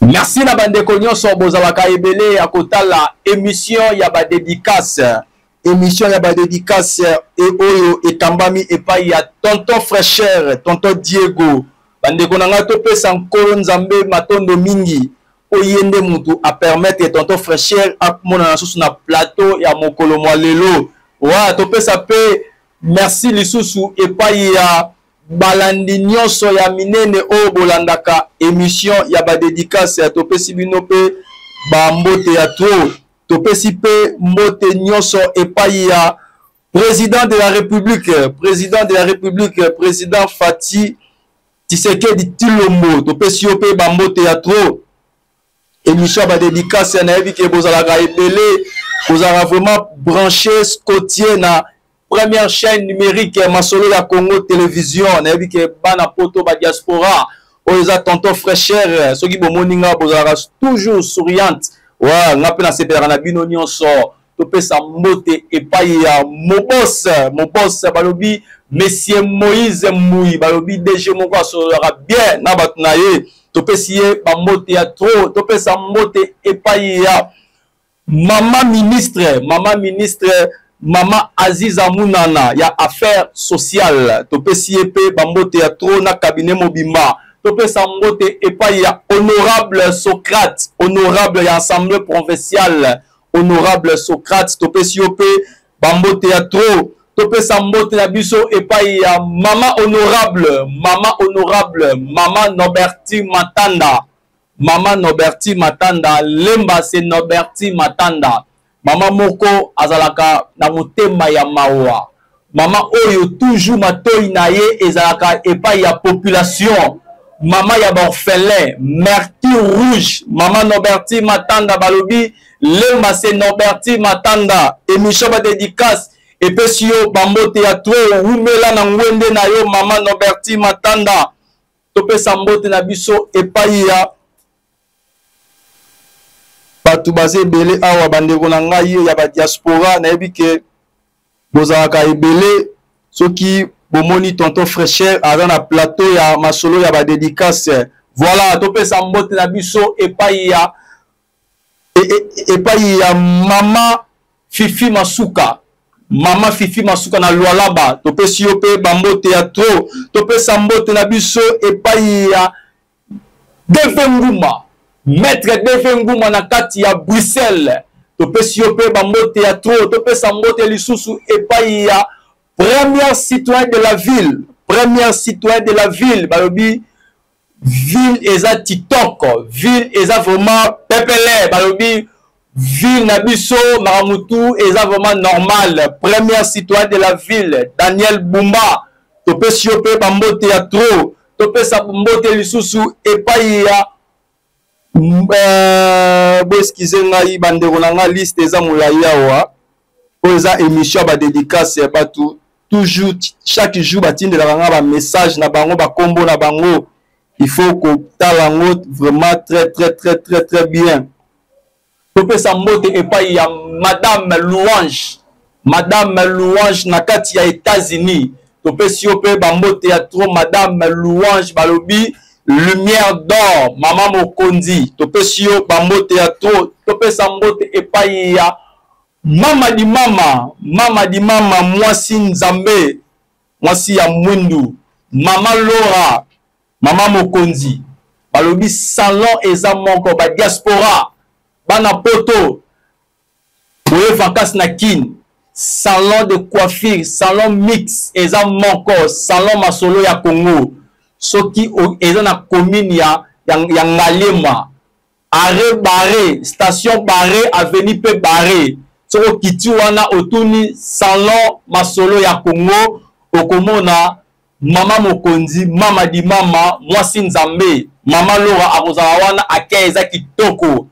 Merci na bandeko nyonso bozalaka ebele ya kotala émission ya ba dédicace. Émission ya ba dédicace e oyo ekambami epai ya tonton Fraîcheur, tonton Diego. Bandeko na ngai, topesa Nkolo Nzambe matondo mingi mpo ye nde mutu a permettre tonton Fraîcheur amonana susu na plateau ya mokolo mwa lelo. Wa topesa mpe merci lisusu epai ya balandi nyonso ya minene oyo bolandaka emission ya ba dedicace. Topesi bino mpe bambote ya trop. Topesi mpe mbote nyonso epai ya président de la République, président de la République, président Fatshi Tshisekedi Tshilombo. Topesi yo mpe bambote ya trop. Émission ya ba dédicace, nayebi ke bozalaka ebele, bozalaka vraiment branché, scotché na première chaîne numérique Masolo ya Congo Télévision. Nayebi ke bana poto, ba diaspora, oyo eza tonton Fraîcheur. Soki bomoni nga, bozalaka toujours souriante. Wa nga mpe nasepelaka na bino nyonso. Topesa mbote epai ya mobos mobos, balobi monsieur Moïse Mbui, balobi DG moko asololaka bien na bato na ye. Topesi ye bambote ya trop. Topesa mbote epai ya mama ministre, mama ministre, mama Aziza Munana ya affaires sociales. Topesi ye mpe bambote ya trop na cabinet mobimba. Topesa mbote epai ya honorable Socrate, honorable ya assemblée provinciale, honorable Socrate, topesi yo mpe bambote ya trop. Topesa mbote na biso epai ya mama honorable, mama honorable, mama Noberti Matanda, mama Noberti Matanda Lemba, se Noberti Matanda, mama moko azalaka na motema ya mawa, mama oyo toujours matoi na ye ezalaka epai ya population, mama ya baorphelin, Mercure Rouge, mama Noberti Matanda, balobi Lemba se Noberti Matanda. Émission ba dédicace epesi yo bambote ya trop. Wumela na ngwende na yo, mama Noberti Matanda. Topesa mbote na biso epai ya bato baza ebele awa, bandeko na ngai ya badiaspora. Nayebi ke bozalaka ebele. Soki bomoni tonton Fraîcheur aza na plateau ya Masolo ya badédicace, voilà. Topesa mbote na biso epai ya mama Fifi Masuka, mama Fifi Masuka na Lwalaba. Topesi yo mpe bambote ya trop. Topesa mbote na biso epai ya DV Nguma, maître DV Nguma na kati ya Bruxelles. Topesi yo mpe bambote ya trop. Topesa mbote lisusu epai ya premier citoyen de la ville, premier citoyen de la ville, balobi ville eza kitoko, ville eza vraiment pepele, balobi ville na biso makambo tu eza vraiment normal. Premier citoyen de la ville, Daniel Bumba, topesi yo mpe bambote ya trop. Topesa mbote lisusu epai ya boexcuser ngai, bandeko na ngai, liste eza molai awa. Oyo eza émission ya badédicace ya bato. Toujours, chaque jour, batindelaka nga bamessage na bango, bakombo na bango. Il faut kotala yango vraiment très très très très très bien. Topesa mbote epai ya madame Louange, madame Louange na kati ya États-Unis. Topesi yo mpe bambote ya trop, madame Louange, balobi lumière d'or, mama mokonzi. Topesi yo bambote ya trop. Topesa mbote epai ya mama di mama, mama di mama, mwasi Nzambe, mwasi ya mwindu, mama Laura, mama mokonzi, balobi salon eza moko. Badiaspora, bana poto, boye vacances na Kine, salon de coiffure, salon mix eza moko, salon Masolo ya Congo. Soki eza na commune ya Ngaliema, arrêt Barré, station Barré, avenue mpe Barré, soki okiti wana, otuni salon Masolo ya Congo, okomona mama mokonzi, mama di mama, mwasi Nzambe, mama Lora akozala wana. Akei eza kitoko.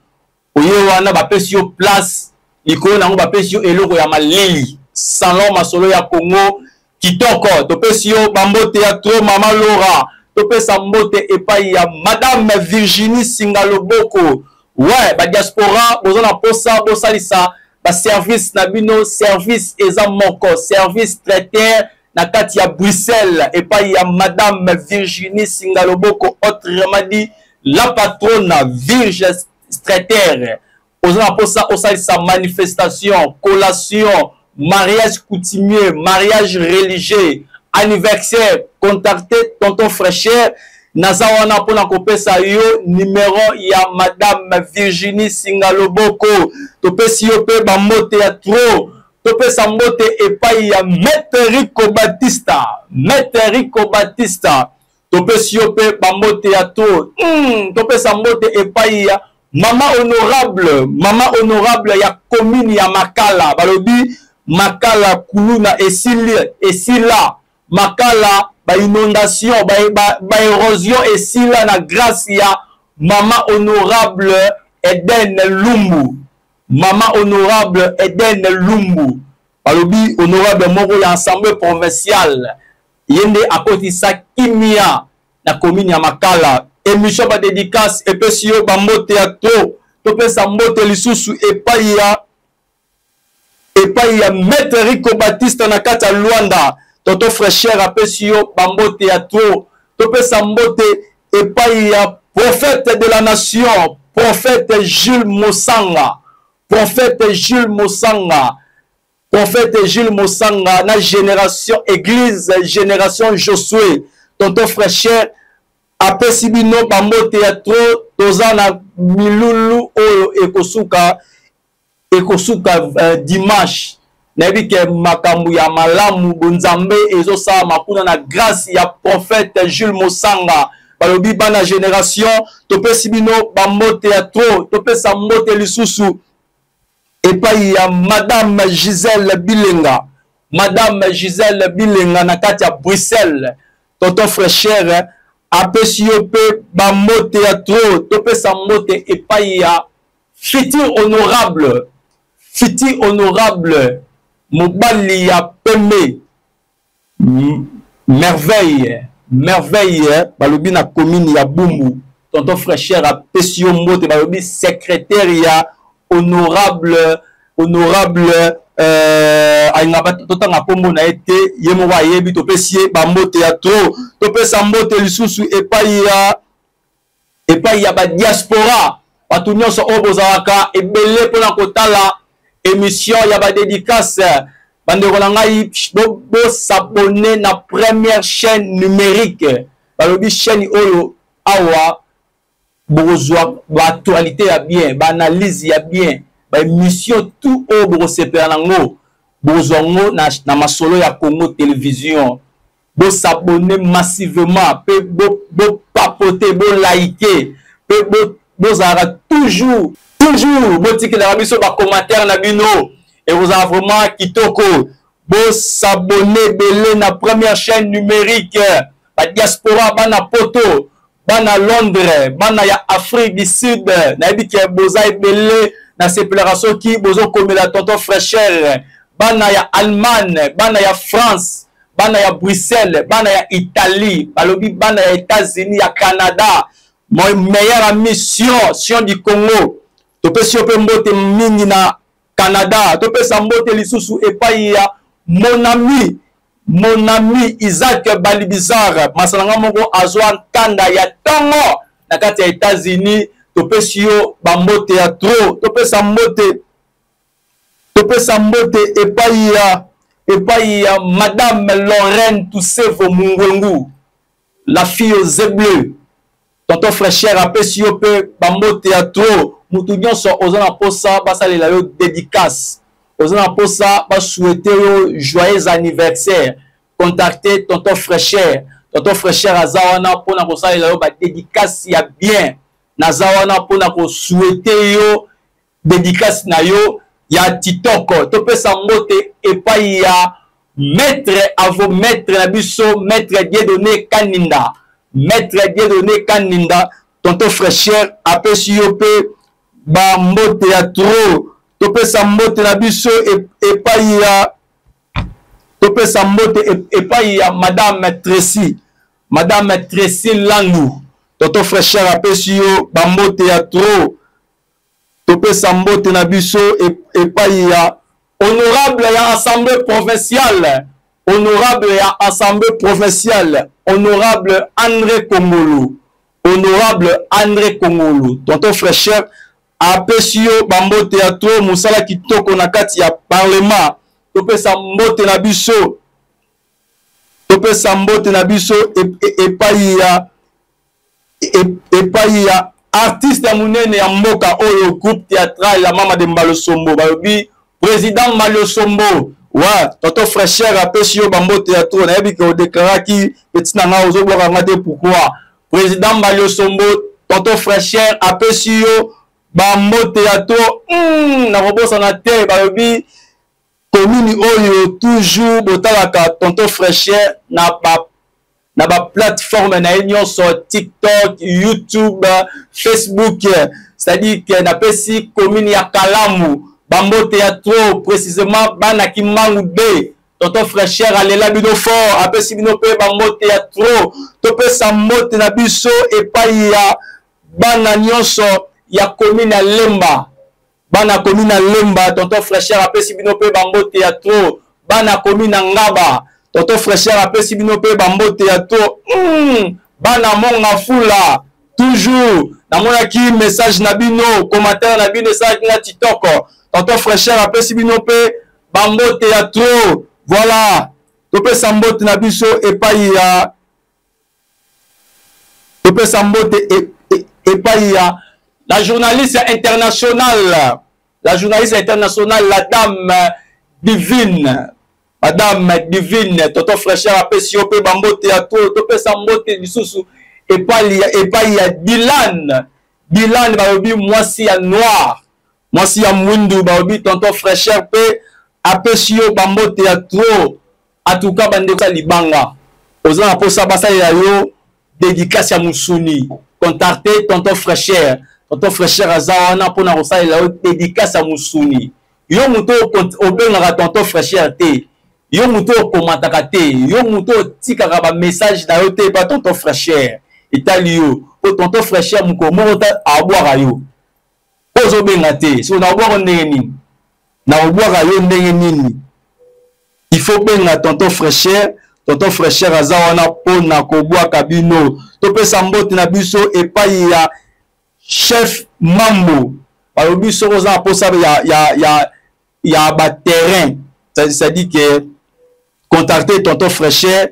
Oye wana, bapesi yo place likolo nango, bapesi yo eloko ya malili. Salon Masolo ya Congo kitoko. Topesi yo bambote ya trop, mama Lora. Topesa mbote epai ya madame Virginie Singaloboko. Ouais, badiaspora boza na posa bosalisa baservice na bino, service eza moko, service traiteur na kati ya Bruxelles, epai ya madame Virginie Singaloboko, autrement dit. La patrona Virge Streter, oza na mposa osalisa manifestation, collation, mariage coutumier, mariage religieux, anniversaire, contacte tonton Fraîcheur. Naza wana mpona kopesa yo numero ya madame Virginie Singaloboko. Topesi yo mpe bambote ya trop. Topesa mbote epai ya Maître Rico Batista, Maître Rico Batista, topesi yo mpe bambote ya trop. Topesa mbote epai ya mama honorable, mama honorable ya commune ya Makala. Balobi Makala kuluna esili, esila Makala ba inondation, ba érosion esila na grâce ya mama honorable Eden Lumbu. Mama honorable Eden Lumbu, balobi honorable moko ya assemblée provinciale, ye nde akotisa kimia na commune ya Makala. Émission ba dédicace epesi yo ba mbote ya trop. Topesa mbote lisusu epai ya Maître Rico Batista na kati ya Luanda. Toto Fraîcheur apesi yo ba mbote ya trop. Topesa mbote epai ya prophète de la nation, prophète Jules Mosanga, prophète Jules Mosanga, prophète Jules Mosanga na génération église, génération Josué. Tonton Fraîcheur apesi bino ba mbote ya trop. Toza na milulu oyo ekosuka dimanche. Nayebi ke makambo ya malamu bonzambe ezosalama kuna na grâce ya prophète Jules Mosanga. Balobi bana génération, topesi bino ba mbote ya trop. Topesa mbote lisusu epai ya madame Gisèle Bilenga, madame Gisèle Bilenga na kati ya Bruxelles. Tonton Fraîcheur apesi yo mpe ba mbote ya trop. Topesa mbote epai ya futur honorable, futur honorable mobali ya pembe, merveille, merveille, balobi na commune ya Bumbu. Tonton Fraîcheur apesi yo mbote. Balobi secrétaire ya honorable, honorable alinga ba totanga kombo na ye te, ye moko ayebi. Topesi ye ba mbote ya trop. Topesa mbote lisusu epai ya ba diaspora, bato nyonso oyo bozalaka ebele mpona kotala émission ya ba dédicace. Bandeko na ngai, bosabone na première chaîne numérique. Balobi chaîne oyo awa bokozwa ba actualité ya bien, ba analyse ya bien, ba émission tout oyo bokosepela nango, bokozwa yango na masolo ya Congo Télévision. Bosabone massivement pe bopapote, bolike pe bozalaka toujours, toujours botikelaka biso ba commentaire na bino, ekozala vraiment kitoko. Bosabone ebele na première chaîne numérique, ba diaspora, bana poto, bana Londres, bana ya Afrique du Sud. Nayebi ke boza ebele, nasepelaka soki bozokomela tonton Fraîcheur. Bana ya Allemagne, bana ya France, bana ya Bruxelles, bana ya Italie, balobi bana ya États-Unis, ya Canada. Mon meilleur ami Sion, Sion du Congo, topesi yo mpe mbote mingi na Canada. Topesa mbote lisusu epai ya mon ami, mon ami Isaac Balibizar, masalanga moko azwa nkanda ya ntongo na kati ya États-Unis. Topesi yo ba mbote ya trop. Topesa mbote, topesa mbote epai ya madame Lorraine Toussevo Mungwengu, la fille aux yeux bleus. Tonton Fraîcheur apesi yo mpe ba mbote ya trop. Mutu nyonso oza na posa basalela yo dédicace, oza na posa ba souhaiter yo joyeux anniversaire, contacter Tonton Fraîcheur. Tonton Fraîcheur aza wana mpona kosalela yo ba dédicace ya bien. Naza wana mpona ko souhaiter yo dédicace na yo ya kitoko. Topesa mbote epai ya maître avo maître na biso, maître Dieudonné Kaninda, maître Dieudonné Kaninda. Tonton Fraîcheur apesi yo mpe ba mbote ya trop. Topesa mbote na biso epai ya, topesa mbote epai ya madame Tracy, madame Tracy Landu. Tonton Fraîcheur apesi yo ba mbote ya trop. Topesa mbote na biso epai ya honorable ya assemblée provinciale, honorable ya assemblée provinciale, honorable André Kongolo. Honorable André Kongolo. Tonton Fraîcheur apesi yo bambote ya trop, mosala kitoko na kati ya parlement. Topesa mbote na biso, topesa mbote na biso epai ya epai ya artiste ya monene ya mboka oyo, groupe théâtral ya Mama de Mbalosombo, balobi président Mbalosombo wa Tonton Fraîcheur apesi yo bambote ya trop. Nayebi ke odeklaraki petit na ngai, ozobwaka nga te pourquoi. Président Mbalosombo, Tonton Fraîcheur apesi yo bambote ya trop. Nakobosana te, balobi commune oyo toujours botalaka Tonton Fraîcheur na ba plateforme na ye nyonso, TikTok, YouTube, Facebook. C'est-à-dire que napesi commune ya Kalamu bambote ya trop, précisément bana Kimbangu B. Tonton Fraîcheur alela bino fort, apesi bino mpe bambote ya trop. Topesa mbote na biso epai ya bana nyonso ya commune ya Lemba. Bana commune ya Lemba, Tonton Fraîcheur apesi bino mpe bambote ya trop. Bana commune ya Ngaba, Tonton Fraîcheur apesi bino mpe bambote ya trop. Bana Monga Fula, toujours namonaki message na bino, commentaire na bino esalaki nga kitoko. Tonton Fraîcheur apesi bino mpe bambote ya trop. Voilà, topesa mbote na biso epai ya, topesa mbote epai ya la journaliste internationale, la journaliste internationale, la dame divine, madame Divine. Tonton Fraîcheur apesi yo mpe bambote ya trop. Topesa mbote lisusu epai ya Dylan. Dylan, balobi mwasi ya noir, mwasi ya mwindu, balobi Tonton Fraîcheur mpe apesi yo bambote ya trop. Atuka bandeko ya libanga, oza na mposa basalela yo dédicace ya mosuni, contacte Tonton Fraîcheur. Tonton Fraîcheur aza wana mpona kosalela yo dédicace ya mosuni. Yo moto obengaka Tonton Fraîcheur te, yo moto okomataka te, yo moto otikaka bamessage na yo te epa Tonton Fraîcheur, etali yo po Tonton Fraîcheur mokolo moko ta abwaka yo po ozobenga te. Soki nakobwaka ndenge nini? Nakobwaka yo ndenge nini? Il faut benga Tonton Fraîcheur. Tonton Fraîcheur aza wana mpona kobwaka bino. Topesa mbote na biso epai ya chef Mambo, balobi soki oza na mposa ya baterrain, c'est-à-dire que contacter Tonton Fraîcheur.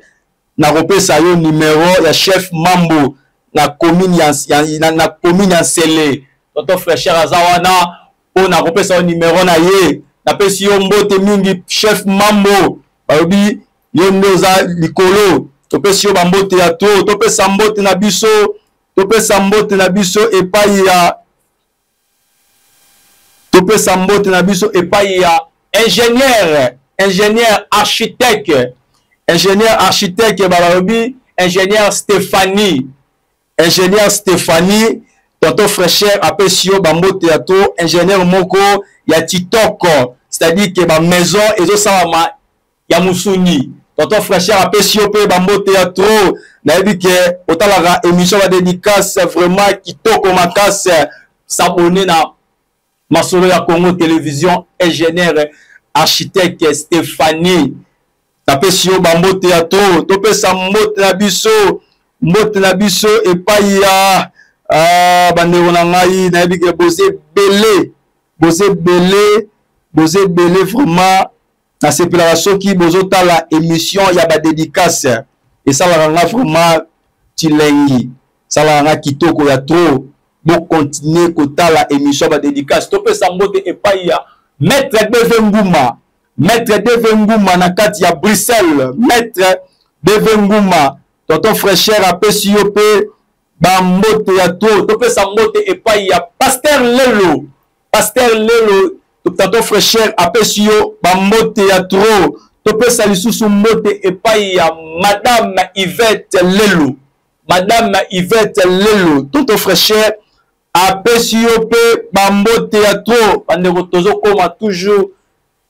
Nakopesa yo numero ya chef Mambo na commune ya, na commune ya Nsele. Tonton Fraîcheur aza wana mpo nakopesa yo numero na ye. Napesi yo mbote mingi, chef Mambo, balobi yo nde oza likolo. Topesi yo bambote ya to. Topesa mbote na biso, topesa mbote na biso epai ya, topesa mbote na biso epai ya ingénieur architecte, ingénieur architecte, balobi ingénieur Stéphanie, ingénieur Stéphanie. Tonton Fraîcheur apesi yo bambote ya to, ingénieur moko ya kitoko, c'est-à-dire que bamaison ezosalama ya mosuni. Tonton Fraîcheur apesi yo mpe bambote ya trop. Nayebi ke otalaka émission ba dédicace, vraiment kitoko makasi. S'abonner na Masolo ya Congo Télévision. Ingénieur architecte Stéphanie, napesi yo bambote ya trop. Topesa mbote na biso, mbote na biso epai ya bandeko na ngai. Nayebi ke boza ebele, boza ebele, boza ebele. Vraiment nasepelaka soki bozotala émission ya badédicace, esalaka nga vraiment tilengi, esalaka nga kitoko ya trop. Bokontinue kotala émission ya badédicace. Topesa mbote epai ya maître DV Nguma, maître DV Nguma na kati ya Bruxelles. Maître DV Nguma, Tonton Fraîcheur apesi yo mpe bambote ya trop. Topesa mbote epai ya pasteur Lelo, pasteur Lelo, Tonton Fraîcheur apesi yo bambote ya trop. Topesa lisusu mbote epai ya madame Yvette Lelo, madame Yvette Lelo, Tonton Fraîcheur apesi yo mpe bambote ya trop. Bandeko, tozokoma toujours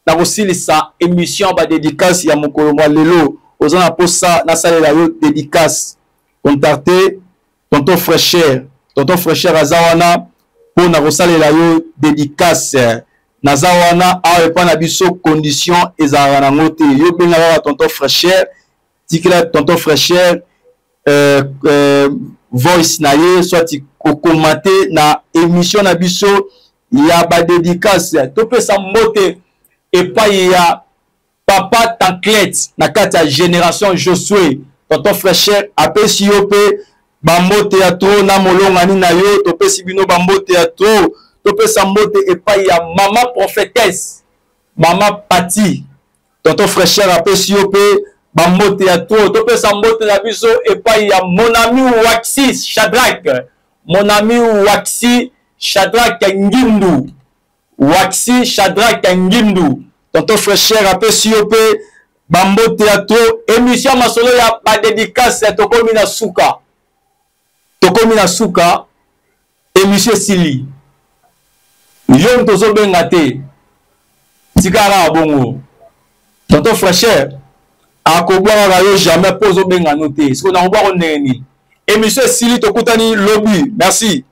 na kosilisa émission badédicace ya mokolo mwa lelo. Oza na mposa nasalela yo dédicace, contacte Tonton Fraîcheur. Tonton Fraîcheur aza wana mpo na kosalela yo dédicace. Naza wana awa epai na biso, condition ezalaka nango te. Yo benga kaka Tonton Fraîcheur, tikela Tonton Fraîcheur. voice na ye, soit kokomante na émission na biso ya badédicace. Topesa mbote epai ya papa Tanclet na kati ya Génération Josue. Tonton Fraîcheur apesi yo mpe bambote ya tro na molongani na yo. Topesi bino bambote ya tro. Topesa mbote epai ya mama prophétesse, mama Pati. Tonton Fraîcheur apesi yo mpe bambote ya tro. Topesa mbote na biso epai ya mon ami Waxi Shadrack, mon ami Waxi Shadrack Ngindu, Waxi Shadrack Ngindu. Tonton Fraîcheur apesi yo mpe bambote ya tro. Émission masolo ya badédicace, tokomi na suka, tokomi na suka. Émission esili. Yo moto ozobenga te, tika kaka bongo. Tonton Fraîcheur akobwakaka yo jamais mpo ozobenga no te. Sikoyo nakobwako ndenge nini? Émission esili, tokutani lobi. Merci.